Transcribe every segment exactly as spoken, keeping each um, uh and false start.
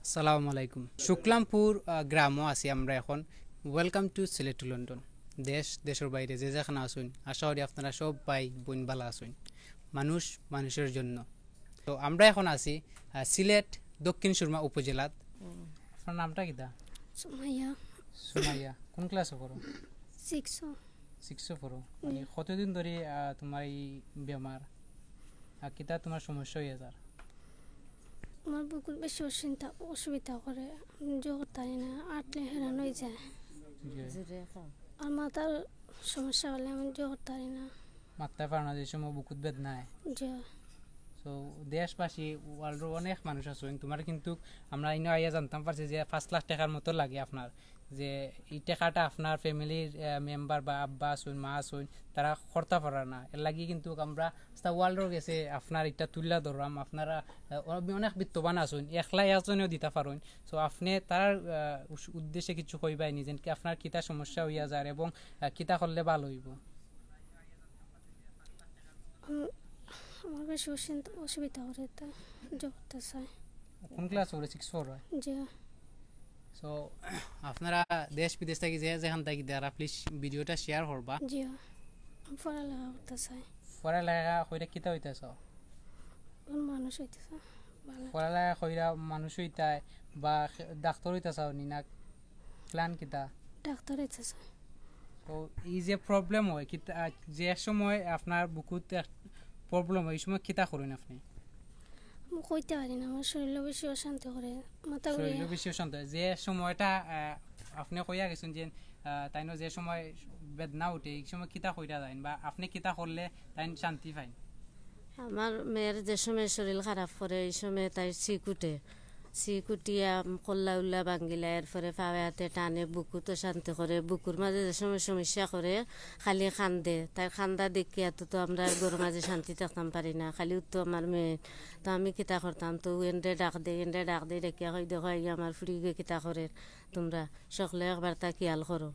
আসসালামু আলাইকুম। শুক্লামপুর, আহ, গ্রামো আছি আমরা এখন। Welcome to Sylhet to London. দেশ, দেশর বাইরে যে যেখানো আছইন, আশা করি আপনারা সব ভাই বইন ভালা আছইন। মানুষ মানুষর জন্য। তো আমরা এখন আছি, আহ, সিলেট দক্ষিণ সুরমা উপজেলাত। আপনার নামটা কিতা? সুমাইয়া। সুমাইয়া, কোন ক্লাসো পড়ো? সিক্সো। সিক্সো পড়ো। মানে, কতদিন ধরি, আহ, তোমার এই বেমার? আর কিতা তোমার সমস্যা অইয়া যার? আমার বুকুত বেশি অসুবিধা, অসুবিধা করে, আমি জোর করতারি না, আটলে হেরান অইযায়। জি। আর মাথার সমস্যা অইলে আমি জোর করতারি না। মাততায় পারো না, যে সময় বুকুত বেদনা অয়। জি। So, দেশবাসী, ওয়ার্ল্ডর অনেক মানুষ আছইন, তোমার কিন্তু আমরা ইনো আইয়া জানতাম পারছি যে পাঁচ লাখ টেকার মতো লাগে আপনার, যে এই টেকাটা আপনার ফ্যামিলির, আহ, মেম্বার বা আব্বা আছইন, মা আছইন, তারা করতা পাররা না। এর লাগি কিন্তু আমরা সারা ওয়ার্ল্ডর গেছে আপনার ইটা তুলিয়া ধরলাম। আপনারা, আহ, অ-, অনেক বিত্তবান আছইন, একলা একজনেও দিতা পারইন। So, আপনে তারার, আহ, উস-, উদ্দেশ্যে কিছু কইবায় নি, যেন কি আপনার কিতা সমস্যা অইয়া যার এবং, আহ, কিতা করলে ভালা অইবো? উম, আমার বেশি অসুবিধা, অসুবিধা করে তো জোর করতে চাই। কোন ক্লাস পড়ে? সিক্স ফোর অয়? জি। So, আপনারা দেশ বিদেশ থাকি যে যেখান থাকি দেখরা, please ভিডিওটা শেয়ার করবা। জি। আমি পড়ালেখা করতে চাই। পড়ালেখা কইরা কিতা অইতা চাও? কোন মানুষ অইতে চাই, ভালা। পড়ালেখা কইরা মানুষ অইতায় বা খে-, ডাক্তার অইতা চাও নি না? প্ল্যান কিতা? ডাক্তার অইতে চাই। তো এই যে প্রবলেম অয়, কিতা, যে সময় আপনার বুকুত এক প্রবলেম অয়, এই সময় কিতা করইন আপনে? আমি কইতে পারি না, আমার শরীরও বেশি অশান্তি করে, মাথা ঘুরে। শরীরও বেশি অশান্তি অয়। যে সময়টা, আহ, আপনে কইয়া গেছইন যে, আহ, তাইনও যে সময় বেদনা উঠে, এই সময় কিতা কইরা যাইন বা আপনে কিতা করলে তাইন শান্তি পাইন? আমার মেয়ের যে সময় শরীর খারাপ করে, এই সময় তাই সিক উঠে। সিক উঠিয়া কল্লা উল্লা ভাঙ্গিলা, এরপরে পাওয়ে হাতে টানে, বুকুত অশান্তি করে, বুকুর মাঝে যে সময় সমস্যা করে, খালি কান্দে। তাই কান্দা দেখিয়া তো, তো আমরা ঘরর মাঝে শান্তি থাকতাম পারি না, খালি উত্তর আমার মেয়ে। তো আমি কিতা করতাম, তো এনরে ডাক দেই, এনরে ডাক দেই, ডাকিয়া কই, "দেখো, এই আমার ফুড়িগে কিতা করের, তোমরা সকলে একবার তা খেয়াল করো।"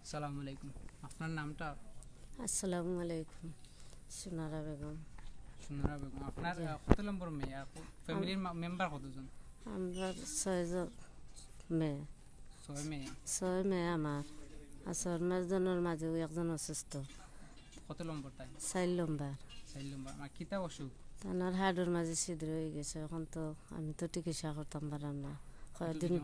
আসসালামু আলাইকুম, আপনার নামটা? আসসালামু আলাইকুম, সুনারা বেগম। সুনারা বেগম, আপনার, জি। আহ, কত নম্বর মেয়ে? আর ফ্যামিলির মা-, মেম্বার কতজন? আমরা ছয়জন মেয়ে। ছয় মেয়ে? ছয় মেয়ে আমার। আর ছয় মেয়ের জনের মাঝেও একজন অসুস্থ। কত নম্বর তাই? চার নম্বর। চার নম্বর। আর কিতা অসুখ? তানার হাড়র মাঝে ছিদ্র অই গেছে। এখন তো আমি তো চিকিৎসা করতাম পারাম না। কয়দিন,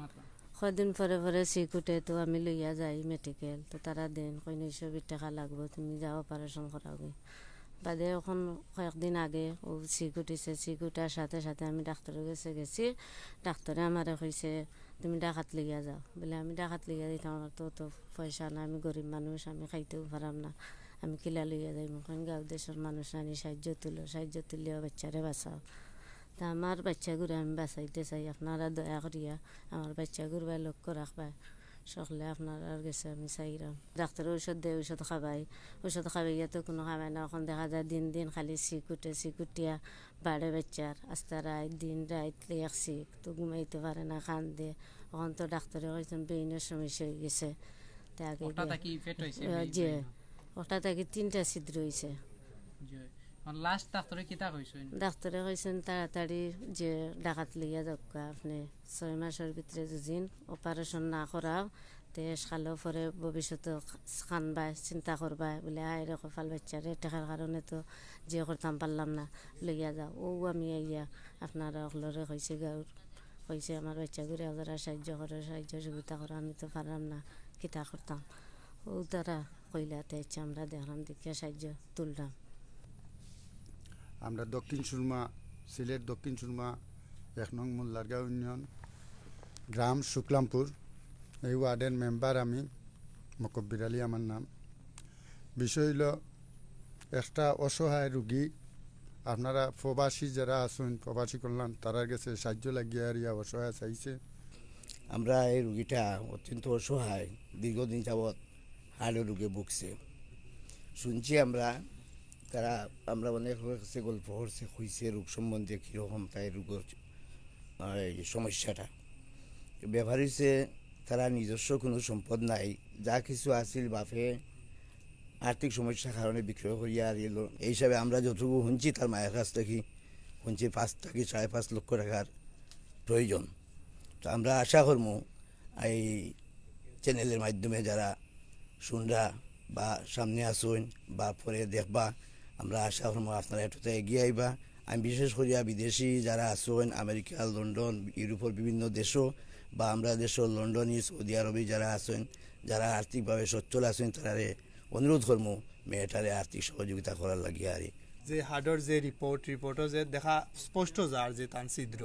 কয়দিন পরে পরে সিক উঠে, তো আমি লইয়া যাই মেডিকেল। তো তারা দেন, কইন, "এইসব টেকা লাগবো, তুমি যাও অপারেশন করাওগি।" বাদে এখন কয়েকদিন আগে ও সিক উঠিছে, সিক উঠার সাথে সাথে আমি ডাক্তারর গেছে গেছি। ডাক্তারে আমারে কইছে, "তুমি ঢাকাত লইয়া যাও।" বলে, "আমি ঢাকাত লইয়া যাইতাম, আমার তো অত পয়সা না, আমি গরিব মানুষ, আমি খাইতেও পারাম না, আমি কিলা লইয়া যাইমু?" কইন, "গাঁও দেশর মানুষ আনি সাহায্য তুলো, সাহায্য তুলিয়া বাচ্চারে বাঁচাও।" তা আমার বাচ্চাগুরে আমি বাঁচাইতে চাই, আপনারা দয়া করিয়া আমার বাচ্চাগুর বায় লক্ষ্য রাখবা। সকলে আপনারার গেছে আমি চাইরাম। ডাক্তারে ঔষধ দেয়, ঔষধ খাবাই, ঔষধ খাবাইয়া তো কুনু কাম অয় না। এখন দেখা যায় দিন দিন খালি সিক উঠে, সিক উঠিয়া বাড়ে বাচ্চার। আস্তা রাইত, দিন রাইত এক সিক, তো ঘুমাইতে পারে না, কান্দে। এখন তো ডাক্তারে কইছইন ব্রেইনর সমস্যা অই গেছে। তে আগে ওটা গিয়া থাকি ইফেক্ট অইছে আহ, ব্রেইন, জি, ব্রেইন। ওটা থাকি তিনটা ছিদ্র অইছে। জি। এখন লাস্ট ডাক্তারে কিতা কইছইন? ডাক্তারে কইছইন, "তাড়াতাড়ি যে ঢাকাত লইয়া যাউক্কা আপনে, ছয় মাসর ভিতরে যদি অপারেশন না করাও, তে এসকালো পরে ভবিষ্যতে খানবায়, চিন্তা করবায়।" বলে, "আয় রে কপাল, বাচ্চারে টেকার কারণে তো যে করতাম পারলাম না, লইয়া যাও।" ও আমি আইয়া আপনারা অকলরে কইছি, গাঁওর কইছি, "আমার বাচ্চাগুরে আপনারা সাহায্য করো, সাহায্য সুবিধা করো, আমি তো পারলাম না, কিতা করতাম?" ও তারা কইলা, তে ইচ্ছা আমরা দেখলাম, দেখিয়া সাহায্য তুললাম। আমরা দক্ষিণ সুরমা, সিলেট দক্ষিণ সুরমা এক নং মোল্লারগাঁও ইউনিয়ন, গ্রাম শুক্লামপুর, এই ওয়ার্ডের মেম্বার আমি, মকব্বির আলী আমার নাম। বিষয় অইলো, একটা অসহায় রুগী, আপনারা প্রবাসী যারা আছইন, প্রবাসী কল্যাণ, তারার গেছে সাহায্য লাগিয়া আর ইয়া অসহায় চাইছে। আমরা এই রুগীটা অত্যন্ত অসহায়, দীর্ঘদিন যাবৎ হাড়ের রোগে ভুগছে। শুনছি আমরা, তারা, আমরা অনেক লোকের কাছে গল্প করছে, কইছে রোগ সম্বন্ধে কীরকম তাই রোগের, আহ, এই সমস্যাটা। ব্যাপার অইছে, তারা নিজস্ব কুনু সম্পদ নাই, যা কিছু আছিল বাপে আর্থিক সমস্যার কারণে বিক্রয় করিয়া হারাইলো। এই হিসাবে আমরা যতটুকু শুনছি তার মায়ের কাছ থাকি, শুনছি পাঁচ থাকি সাড়ে পাঁচ লক্ষ টেকার প্রয়োজন। তো আমরা আশা করমু এই চ্যানেলের মাধ্যমে যারা শুনরা বা সামনে আছইন বা পরে দেখবা, আমরা আশা করমু আপনারা একটুতে এগিয়ে আইবা। আমি বিশেষ করিয়া বিদেশি যারা আছইন, আমেরিকা, লন্ডন, ইউরোপের বিভিন্ন দেশও বা আমরা দেশও লন্ডনি, সৌদি আরবে যারা আছইন, যারা আর্থিকভাবে সচ্ছল আছইন, তারারে অনুরোধ করমু মেয়েটারে আর্থিক সহযোগিতা করার লাগিয়া আর কি। যে হার্টর যে রিপোর্ট, রিপোর্টও যে দেখা স্পষ্ট যার যে তান ছিদ্র,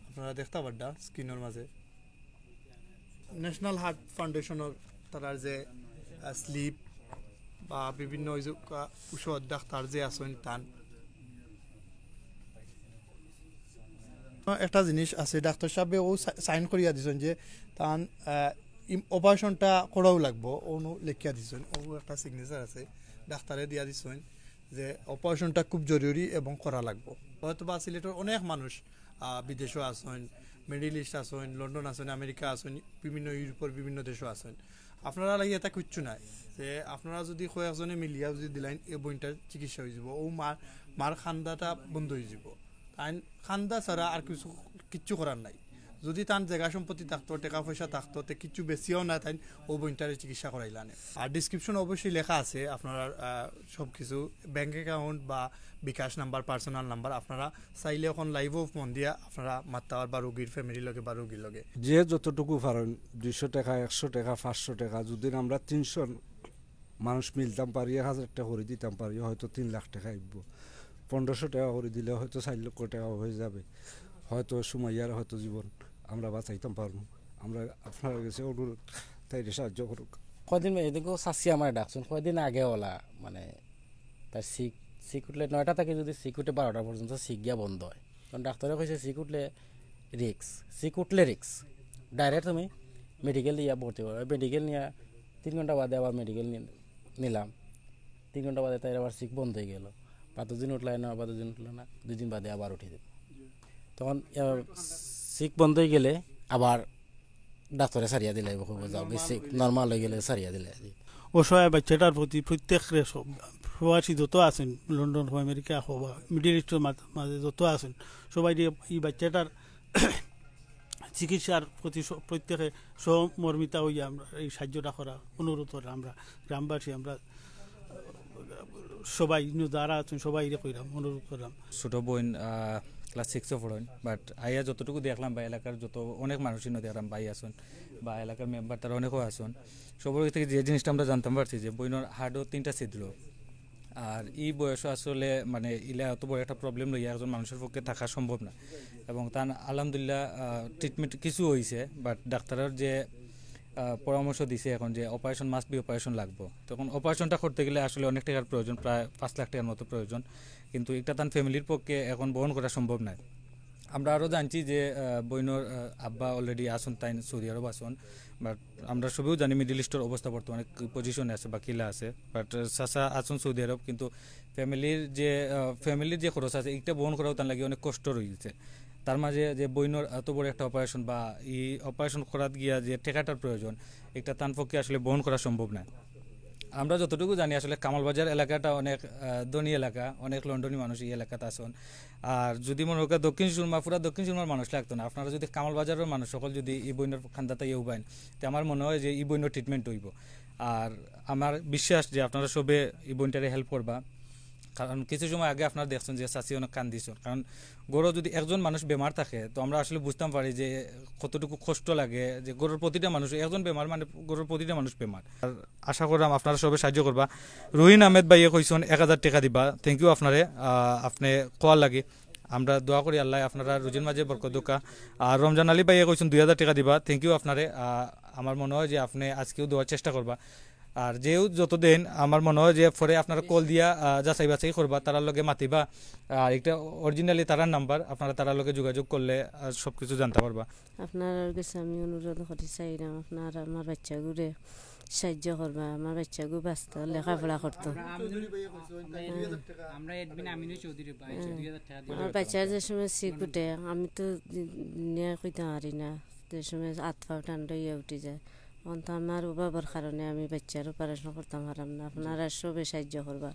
আপনারা দেখতা পাররা স্ক্রিনর মাঝে। ন্যাশনাল হার্ট ফাউন্ডেশনর তারার যে, আহ, স্লিপ বা বিভিন্ন ওই যে, আহ, ঔষধ ডাক্তার যে আছইন তান। একটা জিনিস আছে, ডাক্তার সাহেব ও সা-, সাইন করিয়া দিছইন যে তান, আহ, ইম-, অপারেশনটা করাও লাগবো, অনু লেখিয়া দিছইন, ও একটা সিগনেচার আছে, ডাক্তারে দিয়া দিছইন যে অপারেশনটা খুব জরুরি এবং করা লাগবো। হয়তো বা সিলেটর অনেক মানুষ, আহ, বিদেশও আছইন, মিডল ইস্ট আছইন, লন্ডন আছইন, আমেরিকা আছইন, বিভিন্ন ইউরোপর বিভিন্ন দেশও আছইন। আপনারা লাগি এটা কিচ্ছু নাই যে আপনারা যদি কয়েকজনে মিলিয়া যদি দিলাইন, এই বইনটার চিকিৎসা হয়ে যাব, ও মার, মার খান্দাটা বন্ধ হয়ে যাব। তাইন খান্দা ছাড়া আর কিছু, কিচ্ছু করার নাই। যদি তান জায়গা সম্পত্তি থাকতো, টাকা পয়সা থাকতো, তে কিচ্ছু বেশিও না, তাইন ও বইনটারে চিকিৎসা করাইলানে। আর ডিসক্রিপশন অবশ্যই লেখা আছে আপনারা, আহ, সব কিছু, ব্যাংক অ্যাকাউন্ট বা বিকাশ নাম্বার, পার্সোনাল নাম্বার, আপনারা চাইলে এখন লাইভও ফোন দিয়া আপনারা মাততা পারবা রোগীর ফ্যামিলির লগে বা রোগীর লগে। যে যতটুকু পারেন, দুইশো টাকা, একশো টাকা, পাঁচশো টাকা, যদি আমরা তিনশো মানুষ মিলতাম পারি, এক হাজার টাকা করে দিতাম পারি, হয়তো তিন লাখ টাকা আইব। পনেরোশো টাকা করে দিলে হয়তো চার লক্ষ টাকা হয়ে যাবে, হয়তো সুমাইয়ার হয়তো জীবন আমরা বাঁচাইতাম পারবো। আমরা আপনার কাছে অনুরোধ, তাইরে সাহায্য করুক। কয়দিন এদিকেও চাচি আমার ডাকছেন, কয়দিন আগে ওলা, মানে, তার সিক, সিক উঠলে নয়টা থেকে যদি সিক উঠে বারোটা পর্যন্ত সিক গিয়া বন্ধ হয়। কারণ ডাক্তারে কইছে সিক উঠলে রিস্ক, সিক উঠলে রিস্ক, ডাইরেক্ট তুমি মেডিকেল নিয়ে ভর্তি করো। মেডিকেল নিয়ে তিন ঘন্টা বাদে আবার মেডিকেল নিলাম, তিন ঘন্টা বাদে তাই আবার সিক বন্ধ হয়ে গেল। পাঁচ দিন উঠলাই না, পাঁচ দিন উঠলো না, দুই দিন বাদে আবার উঠে দিল। তখন, আহ, সিক বন্ধ হয়ে গেলে আবার ডাক্তারে সারিয়া দিলে, কইবো, "যাও, বেশি নরমাল হয়ে গেলে সারিয়া দিলে।" অসহায় বাচ্চাটার প্রতি প্রত্যেক রে-, সব প্রবাসী যত আছেন, লন্ডন হোক, আমেরিকা হোক বা মিডল ইস্টের মাঝ-, মাঝে যত আছেন, সবাই দিয়ে এই বাচ্চাটার চিকিৎসার প্রতি স-, প্রত্যেকে সহমর্মিতা হইয়া আমরা এই সাহায্যটা করা অনুরোধ করা আমরা গ্রামবাসী, আমরা সবাই ইনো যারা আছেন সবাই ইরে কইরাম, অনুরোধ করলাম। ছোট বোন, আহ, ক্লাস সিক্সে পড়েন, বাট আইয়া যতটুকু দেখলাম বা এলাকার যত অনেক মানুষই ইনো দেখলাম, ভাই আছেন বা এলাকার মেম্বার তারা অনেকেও আছেন, সবার থেকে যে জিনিসটা আমরা জানতাম পারছি যে বইনর হার্টও তিনটা ছিদ্র, আর এই বয়সে আসলে মানে ইলা অত বড় একটা প্রবলেম লইয়া একজন মানুষের পক্ষে থাকা সম্ভব না। এবং তার আলহামদুলিল্লাহ, আহ, ট্রিটমেন্ট কিছু হইছে, বাট ডাক্তারের যে, আহ, পরামর্শ দিছে এখন যে অপারেশন, মাস্ট বি অপারেশন লাগবো। তখন অপারেশনটা করতে গেলে আসলে অনেক টাকার প্রয়োজন, প্রায় পাঁচ লাখ টাকার মতো প্রয়োজন, কিন্তু এটা তার ফ্যামিলির পক্ষে এখন বহন করা সম্ভব নয়। আমরা আরও জানছি যে, আহ, বইনর, আহ, আব্বা অলরেডি আসুন, তাই সৌদি আরব আসুন, বাট আমরা সবেও জানি মিডল ইস্টের অবস্থা বর্তমানে কি পজিশনে আছে বা কিলা আছে, বাট চাচা আসুন সৌদি আরব, কিন্তু ফ্যামিলির যে, আহ, ফ্যামিলির যে খরচ আছে, এটা বহন করাও তার লাগি অনেক কষ্ট রয়েছে। তার মাঝে যে বইনর এত বড় একটা অপারেশন বা এই অপারেশন করাত গিয়া যে টাকাটার প্রয়োজন, এটা তার পক্ষে আসলে বহন করা সম্ভব নয়। আমরা যতটুকু জানি আসলে কামালবাজার এলাকাটা অনেক, আহ, ধনী এলাকা, অনেক লন্ডনী মানুষ এই এলাকাত আছেন। আর যদি মনে হয় দক্ষিণ সুরমা, পুরা দক্ষিণ সুরমার মানুষ লাগতো না, আপনারা যদি কামালবাজারের মানুষ সকল যদি এই বইনর খান্দাতে ইয়ে উবাইন, তে আমার মনে হয় যে এই বইনর ট্রিটমেন্ট হইব। আর আমার বিশ্বাস যে আপনারা সবে এই বইনটারে হেল্প করবা, কারণ কিছু সময় আগে আপনারা দেখছেন যে চাচি অনেক কান্দিছেন, কারণ গরো যদি একজন মানুষ বেমার থাকে তো আমরা আসলে বুঝতাম পারি যে কতটুকু কষ্ট লাগে, যে গরোর প্রতিটা মানুষ একজন বেমার মানে গরোর প্রতিটা মানুষ বেমার। আর আশা করলাম আপনারা সবে সাহায্য করবা। রুহিন আহমেদ ভাইয়ে কইছেন এক হাজার টাকা দিবা, থ্যাংক ইউ আপনারে, আহ, আপনি কোয়ার লাগি। আমরা দোয়া করি আল্লাহ আপনারা রুজির মাঝে বরকত দুকা। আর রমজান আলী ভাইয়ে কইছেন দুই হাজার টাকা দিবা, থ্যাংক ইউ আপনারে। আহ, আমার মনে হয় যে আপনি আজকেও দেওয়ার চেষ্টা করবা। আর যেও যত দেন, আমার মনে হয় যে পরে আপনারা কল দিয়া, আহ, যাচাই বাছাই করবা, তারার লগে মাতিবা। আর একটা অরিজিনালি তারার নাম্বার, আপনারা তারার লগে যোগাযোগ করলে, আহ, সব কিছু জানতে পারবা। আপনারার কাছে আমি অনুরোধ করি চাইরাম, আপনারা আমার বাচ্চাগুরে সাহায্য করবা, আমার বাচ্চাগু বাঁচতো, লেখাপড়া করতো। আমরা আমদানি, আমরা এডমিন, আমরা এডমিন আমিনু চৌধুরী ভাই, হ্যাঁ। দুই হাজার টাকা দিলাম। আমার বাচ্চার যে সময় সিক উঠে, আমি তো নিয়ে কইতে পারি না, যে সময় হাত পাও ঠান্ডা হইয়া উঠি যায়। অখন তো আমার অভাবর কারণে আমি বাচ্চার অপারেশন করতাম পারাম না, আপনারা সবে সাহায্য করবা।